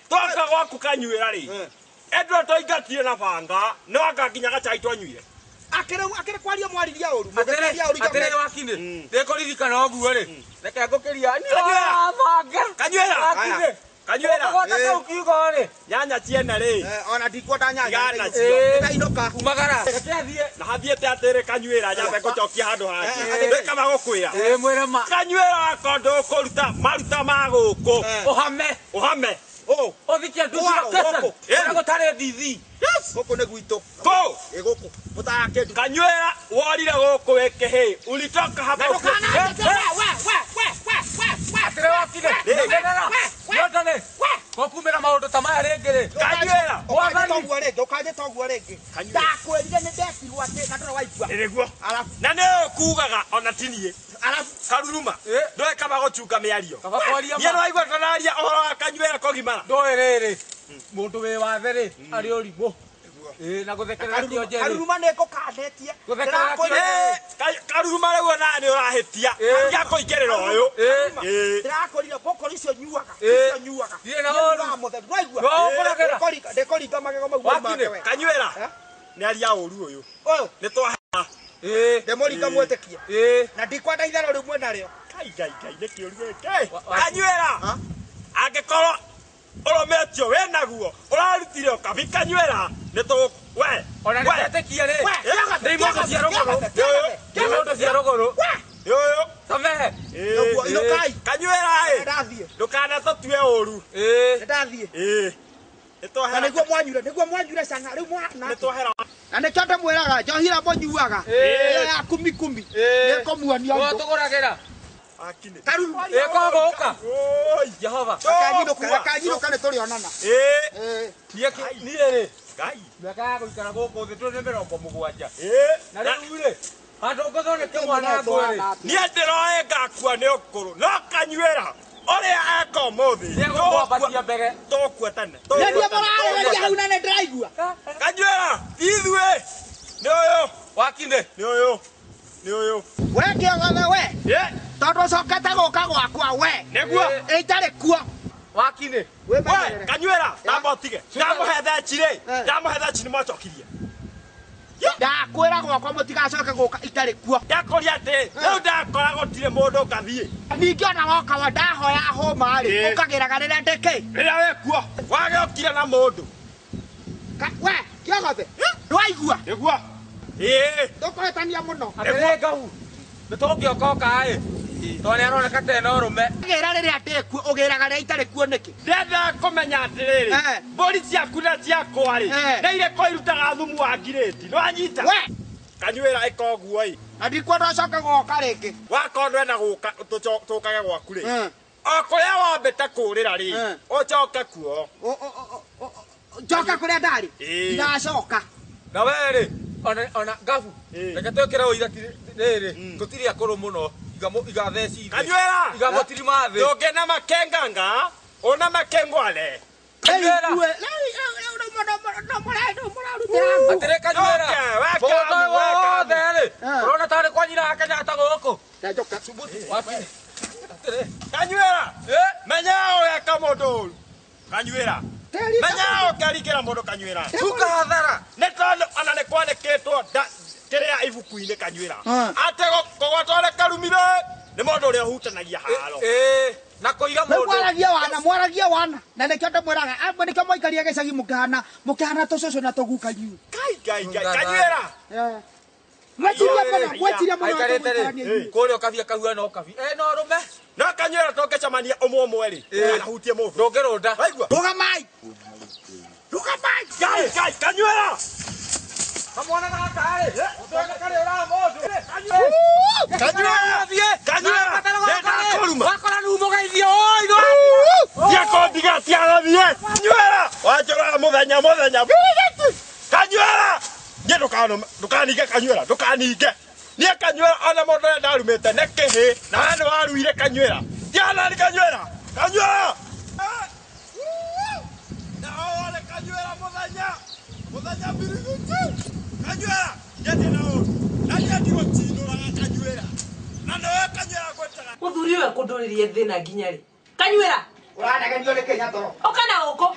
Twoka gwaku kanyuĩra rĩ. Edwa toingatire na banga no anga nginya gacai twanyuire. Akĩrĩ kwaria mwariria ũru. Atĩrĩ wakine. Ndĩkũririkana ũguo rĩ. Reke ngũkĩria. Kanyuĩra. Wakine. Kanyuĩra. Ũgwata kau kiugo rĩ. Nyanya ciene rĩ. Ona ndikwenda nyanya. Tigana cio. Ndainũka. Umagara. Reke athiĩ. Na hathiĩte atĩrĩ kanyuĩra nyambe ngũcokia handũ hangĩ. Ndĩkaba gũkwĩra. Ĩĩ mwĩre ma. Kanyuĩra wakwa ndũkũruta maruta ma gũkũ. Ũhame. Ũhame. Ũthikie nducu. Kũrĩa gũtarĩ ndithi. Gũkũ nĩ gwitũ. Kũ. Ĩ gũkũ. Mũtarakĩndu. Kanyuĩra worire gũkũ wĩ kĩhĩ. Ulitoka hapa. Atĩrĩ wakine. Nyenderera. Nyondane. Gũkumĩra maũndũ ta maya rĩngĩ rĩ. Kanyuĩra. Ũkanjĩta ũguo rĩngĩ. Ndakwĩrire nĩ ndekirwo atĩ na ndũrĩ waigua. Nĩguo. Arabu. Na nĩ ũkugaga ona ti niĩ. Arabu. Karuruma. Ndũĩ kaba gũchunga mĩario. Kaba kwaria ma. Niĩ nĩwaigua tũraria ũhoro wa kanyuĩra kũgimara. Ndũĩ rĩrĩ. Mũndũ wĩ wathe rĩ arĩ ũrimũ. Ĩĩ na gũthekerera kĩonje rĩ. Karuruma nĩ ngũkanĩtie. Gũthekerera kĩonje. Karuruma rĩu ona nĩ ũrahĩtia. Tiga kũingĩrĩra ũyũ. Ndĩrakwĩrire ngũkũ icio nyuaga. Icio nyuaga. Thiĩ na ũru. Mũtheru. Nĩwaigua? Ndũkũragĩra. Ndĩkũringa magego mau make we. Kanyuĩra. Nĩ aria ũru ũyũ. Ũyũ. Nĩ twahera. Ndĩmũringa mwĩtĩkie. Na ndikwenda itherũ rĩu mwĩnarĩo. Kai ngai ngai nĩ kĩũru gĩkĩ. Kanyuĩra. Angĩkorwo ũrũme ũcio wĩnaguo ũrarutire ũkabi kanyuĩra nĩ tũ we. Ona nĩ ndetĩkia rĩ. Nĩ imondo cia rũgũrũ. Nĩ imondo cia rũgũrũ. Ũyũ. Samehe. Inũkai. Kanyuĩra ĩ. Ndathiĩ. Ndũkanatũtue ũru. Ndathiĩ. Nĩ nĩguo mwanyure, nĩguo mwanyure canga rĩu mwana. Nĩ twahera. Na nĩkĩo ndĩmwĩraga njohi ĩrĩa mũnyuaga ĩyo ya kumi kumi nĩĩkũmuonia ũndũ. Tũgũragĩra. Karuruma. Ĩkũgũka. Jehova. Akanyinũka nĩ tũrĩonana. Niĩ rĩ. Ngai. Mĩaka ya gũikara gũkũ thĩ tũrĩ nĩ 70. Na rĩu rĩ handũ ngũthwo nĩ kĩmwana ngũrĩ. Niĩ ndĩroĩ ngakua nĩ ũkũrũ no kanyuĩra ũrĩa eka ũmũthĩ. Nĩegũkwambatia mbere. Tũgũkua tene. Nĩ niĩ mũrarĩrĩria hau na nĩ ndĩraigua. Kanyuĩra ti ithuĩ. Nĩ ũyũ. Wakinde. Nĩ ũyũ. Nĩ ũyũ. We kĩogothe we. Tondũ ũcokete gũka gwakwa we. Nĩguo. Ĩtarĩ kuo. Wakinde. We kanyuĩra tamba ũtige. Ndamũhe theci rĩ. Ndamũhe theci nĩ mwacokirie. Ndakwĩra gwakwa mũtigacoke gũka itarĩ kuo. Ndakũria atĩ rĩu ndakora gũtirĩ mũndũ ngathiĩ. Ningĩ ona woka wa ndahoya hũma rĩ ũkagĩraga rĩrĩa ndĩkĩ. Rĩrĩa wĩ kuo wagĩokire na mũndũ. We kĩogothe nĩwaigua. Nĩguo. Ĩĩ. Tũkũhĩtania mũno. Atĩrĩ ngau. Nĩ tũngĩokoka ĩ. Tondũ nĩ aroneka ta ena ũrũme. Ũgĩra rĩrĩa ndĩ kuo ũgĩraga rĩrĩa itarĩ kuo nĩkĩ? Ndĩrendaga kũmenya atĩrĩrĩ mbũri ciaku na ciakwa rĩ nĩ irĩkũ irutaga thumu wa ngirĩti nĩwanyita? Kanyuĩra ĩka ũguo ĩ. Na ndikwenda ũcoke gũka rĩngĩ. Wakorwo ndwenda gũka tũkage gwaku rĩ o kũrĩa wambĩte kũrĩra rĩ ũcoke kuo. Njoke kũrĩa ndarĩ? Ndigacoka. Na we rĩ ona ngabu reke twĩkĩre ũira rĩrĩ tũtirĩ akũrũ mũno. Iga theci. Kanyuĩra. Iga mũtirima thĩ. Ndũngĩna makenganga ona makengwale. Kanyuĩra. Atĩrĩ kanyuĩra. Mũgũnda wothe rĩ ũrona tarĩ kwa nyina wa Kenyatta gũkũ. Atĩrĩ. Kanyuĩra. Menya ũreka mũndũ ũru. Kanyuĩra. Menya ũkaringĩra mũndũ kanyuĩra. Cuka hathara. Nĩ tondũ ona nĩ kwandĩkĩtwo kĩrĩa ibuku-inĩ kanyuĩra. Atĩ kũgwatwo nĩ karumire nĩ mũndũ ũrĩa ũhutanagia haro. Na kũiga mũndũ. Mwaragia wana, mwaragia wana. Na nĩkĩo ndĩmwĩraga, nĩkĩo mwaikaria gĩcagi mũkĩhana, mũkĩhana tũcũcũ na tũguka inyuĩ. Kai ngai ngai. Kanyuĩra. Mwetirie mũno, mwetirie mũno tũgũikarania inyuĩ. Kũrĩa ũkabia kahuana ũkabi. No ũrũme. No kanyuĩra tũngĩcemania ũmwe ũmwe rĩ. Ndũkanahutie mũndũ. Ndũngĩrũnda. Waigua? Rũgamai. Rũgamai. Ngai ngai kanyuĩra. Kamwana gaka rĩ, ũtwende karĩ ũraga mũndũ. Kanyuĩra. Kanyuĩra. Ndakũruma. Wakora nĩ mũgeithio oi no. Ndiakũndiga tiagathiĩ. Kanyuĩra. Wanjũraga mũthenya mũthenya. Kanyuĩra. Niĩ ndũkaninge kanyuĩra, ndũkaninge. Niĩ kanyuĩra ona mũndũ ũrĩa ndarumĩte nĩ kĩhĩ na we nĩ waruire kanyuĩra. Tiana nĩ kanyuĩra. Kanyuĩra. Na wone kanyuĩra mũthenya. Mũthenya birigutu. Kanyuĩra. Niĩ na ũru. Na niĩ ndigũtinũraga kanyuĩra. Na nĩwe kanyuĩra ngwĩtaga. Mũthuri ũyũ akũndũrĩrie thĩna nginya rĩ. Kanyuĩra. Ũranegenio nĩ kĩ Nyatoro? Ũka na gũkũ.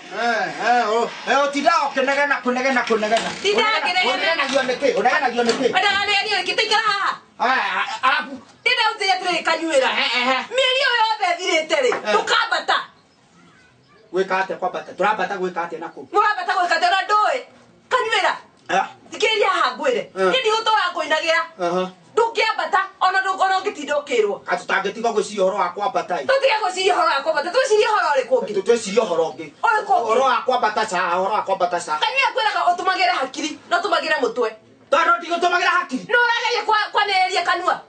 Ũtindaga ũkĩnegena kũnegena kũnegena. Ndindaga ngĩnegena. Ũnegenagio nĩ kĩ? Ũnegenagio nĩ kĩ? Wendaga negenio nĩ kĩ? Taikara haha. Arabu. Ndĩrenda gũtĩria atĩrĩrĩ Kanyuĩra. Mĩeri ĩyo yothe ĩthirĩte rĩ, tũkambata. Gwĩka atĩa kwambata? Tũrambata gwĩka atĩa na kũ? Mũrambata gwĩka atĩa ona ndũĩ? Kanyuĩra. Thikĩrĩria haha ngwĩre. Niĩ ndigũtũra ngũinagĩra. Ndũngĩambata ona ũngĩtinda ũkĩrwo. Ka tũtangĩtiga gwĩciria ũhoro wa kwambata ĩ. Tũtige gwĩciria ũhoro wa kwambata, twĩcirie ũhoro ũrĩkũ ũngĩ? Twĩcirie ũhoro ũngĩ. Ũrĩkũ ũngĩ? Ũhoro wa kwambata ca, ũhoro wa kwambata ca. Kanyuĩra ngwĩraga ũtũmagĩre hakiri, no ũtũmagĩre mũtwe. Tondũ ndigũtũmagĩra hakiri. No ũrageria kwanĩrĩria kanua.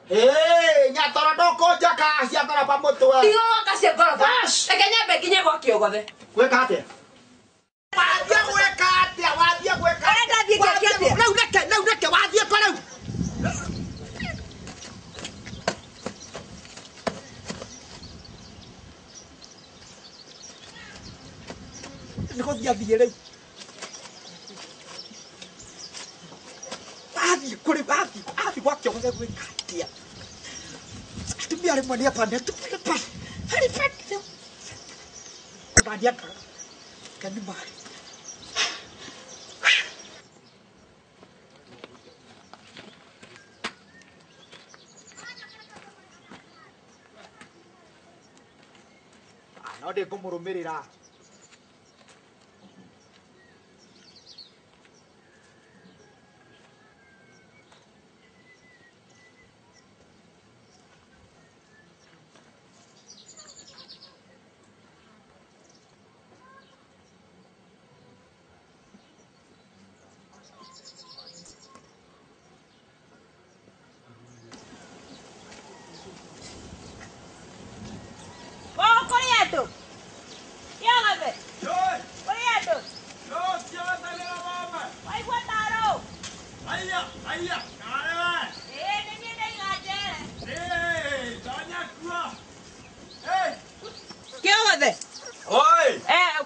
Nyatoro ndũkũnja cia ngoroba mũtwe. Ndigũgwaka cia ngoroba. Reke nyambe nginye gwa Kĩogothe. Gwĩka atĩa? Wathiĩ gwĩka atĩa? Wathiĩ gwĩka atĩa? Ũrenda thiĩ ngeke atĩa? Rĩu reke, rĩu reke, wathiĩ kũ rĩu? Nĩ gũthiĩ athiĩ rĩu. Athiĩ kũrĩ, athiĩ, athiĩ gwa Kĩogothe gwĩka atĩa? Atumia rĩmwe nĩ aba, atumia nĩ aba, harĩ bata. Ona ndiangaga. Kani maĩ. No ndĩkũmũrũmĩrĩra.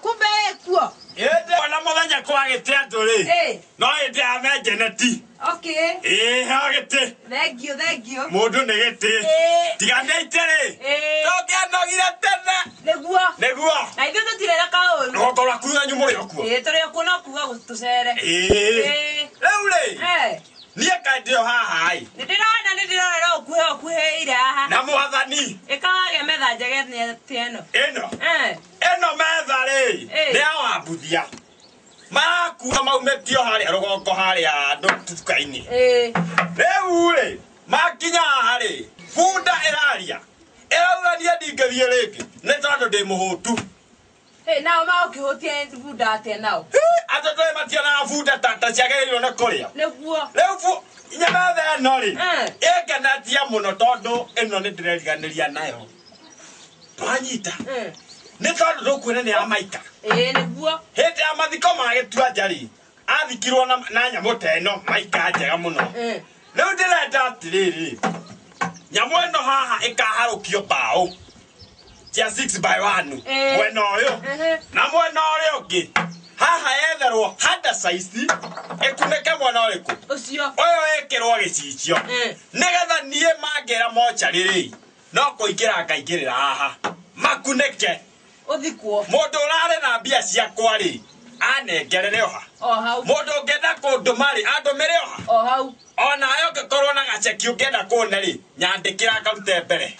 Kumbe kuo. Ĩndĩ ona mũthenya kwagĩte andũ rĩ. No ĩndĩ amenjeneti. Okay. Ĩĩ heo gĩtĩ. Thank you, thank you. Mũndũ nĩ gĩtĩ. Tiga nĩ rĩ. Tũngĩanogire tene. Nĩguo. Nĩguo. Na ithuĩ tũtirĩ na kaũru. Rũgongo rwaku rwanyu mũrĩ o kuo. Ĩĩ tũrĩ o kuo no kuga tũcere. Ĩĩ. Rĩu rĩ. Niĩ kaĩ ndĩ o haha ĩ. Nĩndĩrona nĩndĩrona no ũkuhĩ ũkuhĩire haha. Na mwathani. Ĩkawagĩa metha njega atĩ ĩno. Ĩno. Ĩno metha rĩ. Nĩ ya Wambuthia. Marakua maumĩtio harĩa rũgongo harĩa nduka-inĩ. Rĩu rĩ makinya haha rĩ bunda ĩraria. Ĩrauga niĩ ndingĩthiĩ rĩngĩ nĩ tondũ ndĩ mũhũtu. Nao magũkĩhũtia bunda atĩa nao? Andũ tũĩ mationaga bunda ta ciagĩrĩirwo nĩ kũrĩa. Nĩguo. Rĩu metha ĩno rĩ ĩngenetie mũno tondũ ĩno nĩ ndĩreriganĩria nayo. Twanyita. Nĩ tondũ ndũkuona nĩ ya Maika. Ĩĩ nĩguo. Hĩndĩ ya mathiko ma Gĩtuanja rĩ athikirwo na nyamũ ta ĩno Maika njega mũno. Rĩu ndĩrenda atĩrĩrĩ nyamũ ĩno haha ĩkaharũkio mbaũ cia 6 by 1 mwena ũyũ na mwena ũrĩa ũngĩ haha yetherwo handa size ĩkunĩke mwena ũrĩkũ ũcio ũyũ ĩkĩrwo gĩcicio nĩgetha niĩ mangĩra mocarĩ rĩ no kũingĩra ngaingĩrĩra haha makunĩke ũthikwo. Mũndũ ũrarĩ na mbia ciakwa rĩ anengerere oha. O hau. Mũndũ ũngĩenda kũndũma rĩ andũmĩre oha. O hau. Onawe ũngĩkorwo na gaceki ũngĩenda kũne rĩ nyandĩkĩra ngarute mbere.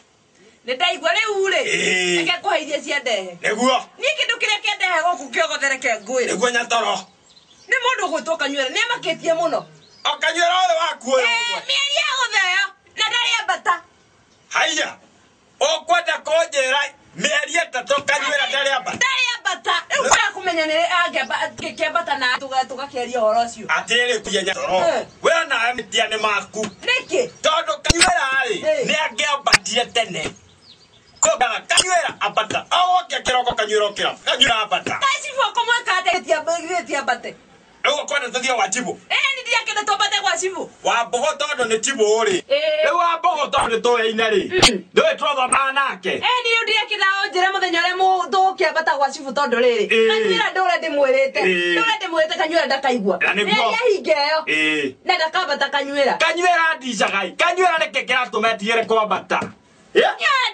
Nĩ ndaigua rĩu rĩ. Reke ngũhe iria ciandehe. Nĩguo. Niĩ kĩndũ kĩrĩa kĩandehe gũkũ Kĩogothe reke ngwĩre. Nĩguo Nyatoro. Nĩ mũndũ ũgwĩtwo Kanyuĩra nĩ amakĩtie mũno. O Kanyuĩra ũyũ waku ũyũ. Mĩeri ya gũtheo na ndarĩ ambata. Haiya. Ũkwenda kũnjĩra mĩeri ĩtatũ Kanyuĩra ndarĩ ambata. Ndarĩ ambata. Rĩu ngwenda kũmenya nĩ angĩambata na tũgakĩaria ũhoro ũcio. Atĩrĩ kuya Nyatoro. We onawe mĩtia nĩ maku. Nĩkĩ? Tondũ Kanyuĩra rĩ nĩ angĩambatire tene. Kanyuĩra ambata. O woke kĩroko Kanyuĩra ũkĩra. Kanyuĩra ambata. Kaĩ cibũ ũkũmwĩka atĩa gĩtiambate? Rĩu ũkwenda tũthiĩ gwa cibũ? Ĩĩ nĩ ndĩrakĩenda twambate gwa cibũ. Wa Mbũgũ tondũ nĩ cibũ rĩ. Rĩu wa Mbũgũ tondũ nĩ tũyaine rĩ. Ndũĩ twathomaga nake. Ĩĩ niĩ rĩu ndĩrakĩenda ũnjĩre mũthenya ũrĩa tũgũkĩambata gwa cibũ tondũ rĩrĩ. Kanyuĩra ndũre ndĩmwĩrĩte. Ndũre ndĩmwĩrĩte Kanyuĩra ndakaigua. Nĩguo. Nĩ hinga ĩyo. Na ndakambata Kanyuĩra. Kanyuĩra ndicaga. Kanyuĩra nĩkĩ kĩratũma etigĩre kwambata? Niĩ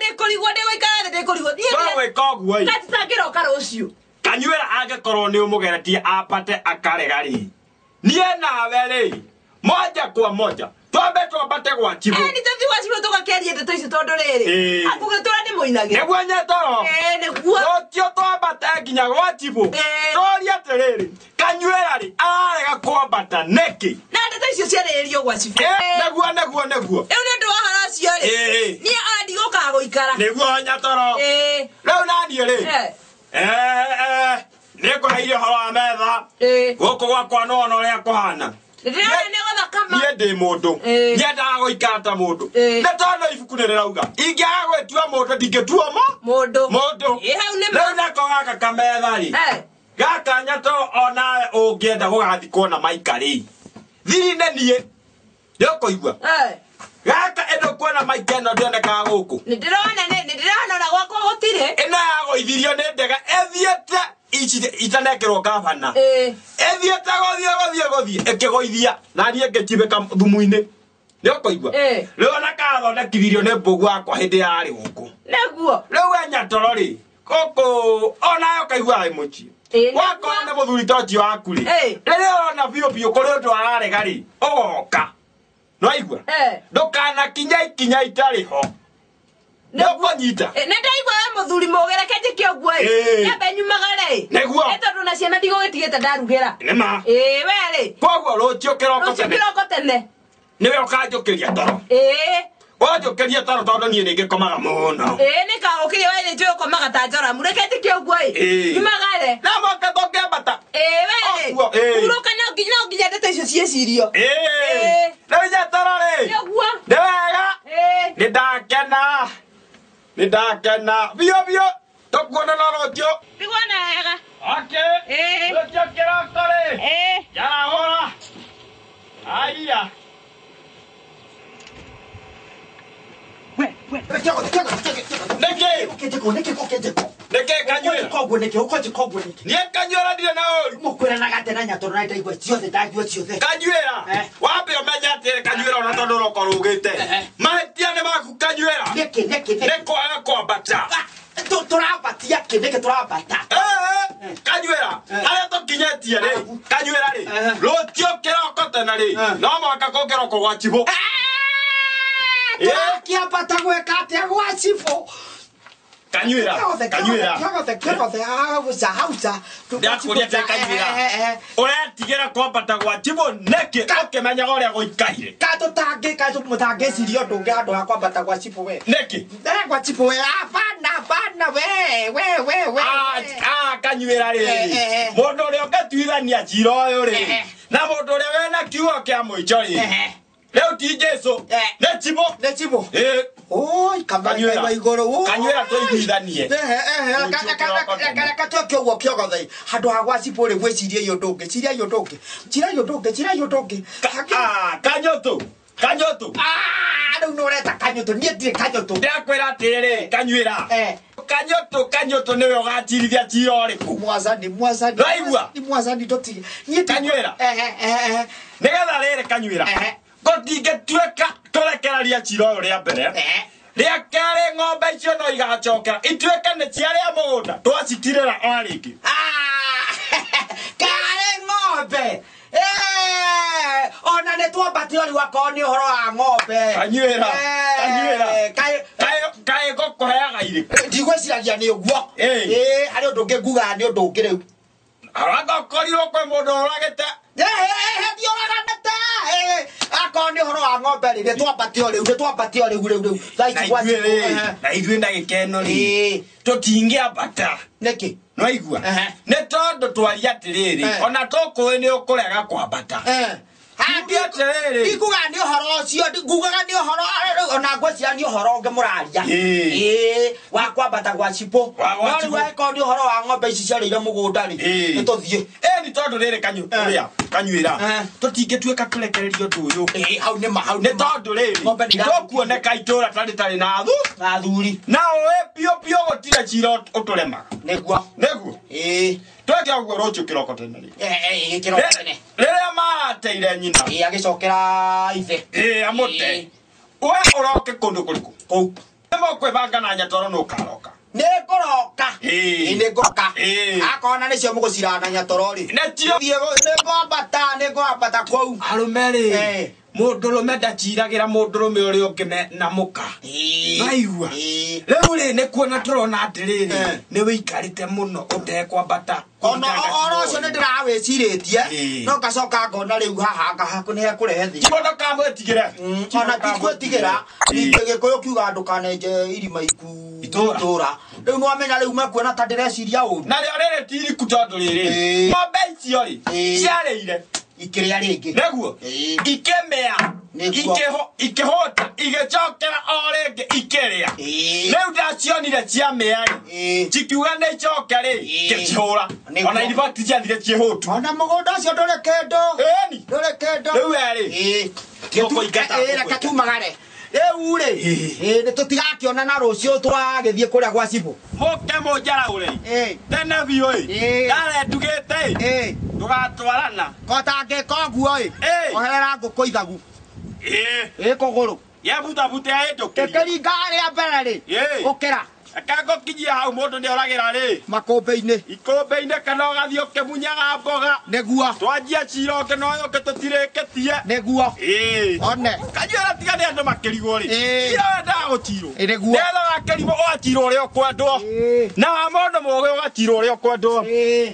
ndĩkũrigwo ndĩgũikara thĩ ndĩkũrigwo. Niĩ Twagwĩka ũguo ĩ. Gatitangĩroka rũciũ. Kanyuĩra angĩkorwo nĩ ũmũgeretie apate akarega rĩ. Niĩ nawe rĩ, moja kwa moja twambe twambate gwa chibũ. Nĩ tũthiĩ gwa chibũ tũgakĩaria ndeto icio tondũ rĩrĩ. Ĩĩ. Akũgĩtũra ndĩmũinagĩra. Nĩguo Nyatoro. Ĩĩ nĩguo. Rũciũ twambate nginya gwa chibũ. Ĩĩ. Tũrie atĩrĩrĩ, Kanyuĩra rĩ, ararega kwambata nĩkĩ? Na ndeto icio ciarĩrĩrio gwa chibũ. Ĩĩ, nĩguo nĩguo nĩguo. Rĩu nĩ ũndũ wa ũhoro ũcio rĩ. Ĩĩ. Niĩ ona ndigũkaga gũikara. Nĩguo Nyatoro. Ĩĩ. Rĩu naniĩ rĩ. Nĩngũheire ũhoro wa metha. Ĩĩ. Gũkũ gwakwa nĩwona ũrĩa kũhana. Ndĩrona nĩ gũthakama. Niĩ ndĩ mũndũ. Ĩĩ. Nyendaga gũikara ta mũndũ. Ĩĩ. Nĩ tondũ ibuku nĩ rĩrauga ingĩaga gwĩtua mũndũ ndingĩtuo Mũndũ. mũndũ. Ĩĩ hau nĩ ma. Rĩu nako gaka kametha rĩ. Gaka Nyatoro onawe ũngĩenda gũgathikwo na maika rĩ. Thiri-inĩ niĩ. Nĩũkũigua? Gaka ĩno kuona maika ĩno ndĩonekaga gũkũ. Nĩ ndĩrona nĩ ndĩrona ona gwakwa gũtirĩ. Ĩno yagũithirio nĩ ndega ĩthiĩte ici itanekĩrwo gavana. Ĩĩ. Ĩthiĩte gũthiĩ gũthiĩ gũthiĩ ĩkĩgũithia na niĩ ngĩchibĩka thumu-inĩ. Nĩũkũigua? Ĩĩ. Rĩu ona kathondekithirio nĩ mbũgũ wakwa hĩndĩ yarĩ gũkũ. Nĩguo. Rĩu we Nyatoro rĩ, gũkũ onawe ũkaigua wĩ mũciĩ. Ĩĩ, nĩguo. Wakorwo nĩ mũthuri ta ũcio waku rĩ. Ĩĩ. Rĩrĩa ũrona biũ biũ kũrĩ ũndũ ararega rĩ, ũgoka. Nĩwaigua? Ndũkanakinye ikinya itarĩ ho. Nĩũkũnyita? Nĩ ndaigua we mũthuri mũũgĩ reke njĩke ũguo ĩ. Ĩĩ. Nyambe nyumagare ĩ. Nĩguo. Nĩ tondũ na ciana ndigũgĩtigĩte ndarugĩra. Nĩ ma. Ĩĩ we rĩ. Koguo rũciũ kĩroko Rũciũ tene. kĩroko tene. Nĩwe ũkanjũkĩria toro. Ĩĩ. Wanjũkĩria toro tondũ niĩ nĩngĩkomaga mũno. Ĩĩ nĩngagũkĩria we nĩ njũĩ ũkomaga ta Joramu reke njĩke ũguo ĩ. Ĩĩ. Nyumagare. Na moka tũngĩambata. Ĩĩ we rĩ. Ũguo, ĩĩ. Hurũka no nginya ndeto icio ciĩcirio. Ĩĩ. Ĩĩ. Rĩu Nyatoro rĩ. Nĩguo. Nĩ wega. Ĩĩ. Nĩ ndakena. Nĩ ndakena. Biũ biũ. Tũkuonana rũciũ. Nĩguona wega. Okay. Ĩĩ. Rũciũ kĩroko rĩ. Ĩĩ. Njarahũra. Aya. We. Nĩkĩ? Nĩkĩ? Nĩkĩ Kanyuĩra? Koguo nĩkĩ? Ũkwanjĩka ũguo nĩkĩ? Niĩ Kanyuĩra ndirĩ na ũru. Mũkwĩranaga atĩa na Nyatoro na ndaigua ciothe ndaigua ciothe. Kanyuĩra. Wambe ũmenye atĩrĩ Kanyuĩra ona tondũ ũroka ũrũgĩte. Mahĩtia nĩ maku Kanyuĩra. Nĩkĩ nĩkĩ nĩkĩ? Nĩ kwaga kwambata. Tũrambatia kĩ? Nĩkĩ tũrambata? Kanyuĩra. Harĩa tũkinyĩtie rĩ, Kanyuĩra rĩ, rũciũ kĩroko tene rĩ, no mũhaka kũngĩrokwo gwa chibũ. Tũrakĩambata gwĩka atĩa gwa chibũ? Kanyuĩra. Kanyuĩra. Kĩogothe kĩogothe hauca hauca. Ndakũria atĩ Kanyuĩra. Ũretigĩra kwambata gwa chibũ nĩkĩ ũkĩmenyaga ũrĩa gũikaire? Katũtangĩciria ũndũ ũngĩ handũ ha kwambata gwa chibũ we. Nĩkĩ? Ndere gwa chibũ we hapana hapana we we we we. Kanyuĩra rĩ. Mũndũ ũrĩa ũngĩtuithania cira ũyũ rĩ, na mũndũ ũrĩa wĩna kiugo kĩa mũico rĩ, Rĩu ti Jesũ. Nĩ chibũ. Nĩ chibũ. Ĩĩ. Oi, Kanyuĩra. kamara igũrũ. Kanyuĩra tũiguithanie. Reke twĩke ũguo kĩogothe. Handũ ha gwa chibũ rĩ gwĩciria ũndũ ũngĩ. Ciria ũndũ ũngĩ. Ciria ũndũ ũngĩ. Ciria ũndũ ũngĩ. Kanyũtũ. Kanyũtũ. Rĩu nĩ ũreta kanyũtũ. Niĩ ndirĩ kanyũtũ. Ndakwĩra atĩrĩrĩ, Kanyuĩra. Kanyũtũ, kanyũtũ nĩwe ũgacirithia cira ũrĩkũ? Mwathani, mwathani. Ndũraigua? Mwathani ndũtige. Niĩ Kanyuĩra. Nĩgetha rĩrĩ Kanyuĩra. Gũtingĩtuĩka tũrekereria cira ũyũ rĩa mbere. Rĩa kerĩ ng'ombe icio no igacokera ituĩke nĩ ciarĩa mũgũnda twacitirĩra o rĩngĩ. Karĩ ng'ombe. Ona nĩ twambate ũrĩ wakorwo nĩ ũhoro wa ng'ombe. Kanyuĩra. Kanyuĩra. Kaĩ ngũkũheaga irĩkũ? Ndigwĩciragia nĩ ũguo. Ĩĩ, harĩ ũndũ ũngĩ ngugaga nĩ ũndũ ũngĩ rĩu. Arangokorirwo kwĩ mũndũ ũragĩte. Ndiũraganĩte. Akorwo nĩ ũhoro wa ng'ombe rĩ, nĩ twambate o rĩu, nĩ twambate o rĩu rĩu rĩu. Thaa ici gwa Na ithuĩ rĩ, chibũ. na ithuĩ ndagĩka ĩno rĩ, tũtingĩambata. Nĩkĩ? Nĩwaigua? Nĩ tondũ twaria atĩrĩrĩ, ona tũkũĩ nĩ ũkũrega kwambata. Tuge atĩrĩrĩ. Ndikugaga nĩ ũhoro ũcio, ngugaga nĩ ũhoro, ona ngwĩciria nĩ ũhoro ũngĩ mũraria. Ĩĩ, wa kwambata gwa chibũ. Wa gwa No rĩu chibũ. angĩkorwo nĩ ũhoro wa ng'ombe ici ciarĩire mũgũnda rĩ, nĩ tũthiĩ. Ĩĩ, nĩ tondũ rĩrĩ ũrĩa, Kanyuĩra. Tũtingĩtuĩka tũrekererie ũndũ ũyũ. Ĩĩ, hau nĩ ma, hau nĩ tondũ rĩrĩ, Ng'ombe nĩ tũkuoneka itũũra ta rĩtarĩ na athu. Na athuri. Na ũĩ biũ biũ gũtirĩ cira ũtũremaga. Nĩguo. Nĩguo. Ĩĩ. Tweke ũguo rũciũ kĩroko tene rĩ. Ĩĩ, kĩroko tene. Rĩrĩa marateire nyina. Ĩĩ, agĩcokera ithe. Ĩĩ, amũte. We ũroke kũndũ kũrĩkũ? Kũu. Nĩ Nĩ mũkwĩbanga na Nyatoro nũkaroka. Nĩ ngũroka. Ĩĩ. Ĩĩ, nĩ ngũroka. Ĩĩ. Akona nĩcio mũgũcirana Nyatoro rĩ. Nĩcio. Thiĩ nĩ ngwambata, nĩ ngwambata kũu. Arũme rĩ, Eh. mũndũrũme ndaciragĩra mũndũrũme ũrĩa ũngĩ na mũka. Ĩĩ. Waigua? Ĩĩ. Rĩu rĩ, nĩ kuona tũrona atĩrĩrĩ, Eh. nĩ wĩikarĩte mũno ũtekwambata. Ona oro ũcio nĩ ndĩrawĩcirĩtie. Ĩĩ. No ngacoka ngona rĩu haha ngahakũ nĩ hekũrehe thĩna. Timo ndũkamwĩtigĩre. Ona ti gwĩtigĩra. Ningĩ Gĩkũyũ kiugaga ndũkanenje irima iku Itũũra. itũũra. Rĩu nĩwamenya rĩu mekuona ta ndĩreciria ũru. Narĩo rĩrĩ ti iriku tondũ rĩrĩ, Ĩĩ. ng'ombe icio rĩ, Ĩĩ. ciarĩire. Ikĩrĩa rĩngĩ. Nĩguo? Ĩĩ. Ikĩmĩa. Nĩguo. Ikĩhũta, igĩcokera o rĩngĩ ikĩrĩa. Ĩĩ. Rĩu ndacionire ciamĩa rĩ, Ĩĩ. cikiuga nĩ icoke rĩ, Ĩĩ. ngĩcihũra. Nĩguo. Ona inibati ciathire ciĩhũtu. Ona mũgũnda ũcio ndũrĩ kĩndũ. Ĩni. Ndũrĩ kĩndũ. Rĩu we rĩ, Ĩĩ. Tũkũingata, Ĩĩ, reke tumagare. Rĩu rĩ, ĩĩ, nĩ tũtigakĩonana rũciũ twagĩthiĩ kũrĩa gwa cibũ. Mũke mũnjaraũre. Ĩĩ. Tene biũ ĩ. Ĩĩ. Ndarendugĩte ĩ. Ĩĩ. Ndũgatwarana. Kotangĩka ũguo ĩ. Ĩĩ. Oherera ngũkũ ithagu. Ĩĩ. Ĩ kũgũrũ. Yebutebute ahĩtũkĩrie. Ĩkĩringa rĩa mbere rĩ. Ĩĩ. Ũkĩra Reke ngũkinyie hau mũndũ nĩ oragĩra rĩ. makũmbĩ-inĩ. Ikũmbĩ-inĩ kana ũgathiĩ ũkĩmunyaga mboga. Nĩguo. Twanjia cira ũngĩ na ũyũ ũngĩ tũtirĩkĩtie. Nĩguo. Ĩĩ. One. Kanyuĩra tiga nĩ andũ makĩrigwo rĩ. Ĩĩ. Cira wendaga gũcirwo. Ĩ, nĩguo. Nĩgetha wakĩrigwo ũgacirwo ũrĩa ũkwendwo. Ĩĩ. Na wa mũndũ mũũgĩ ũgacirwo ũrĩa ũkwendwo. Ĩĩ.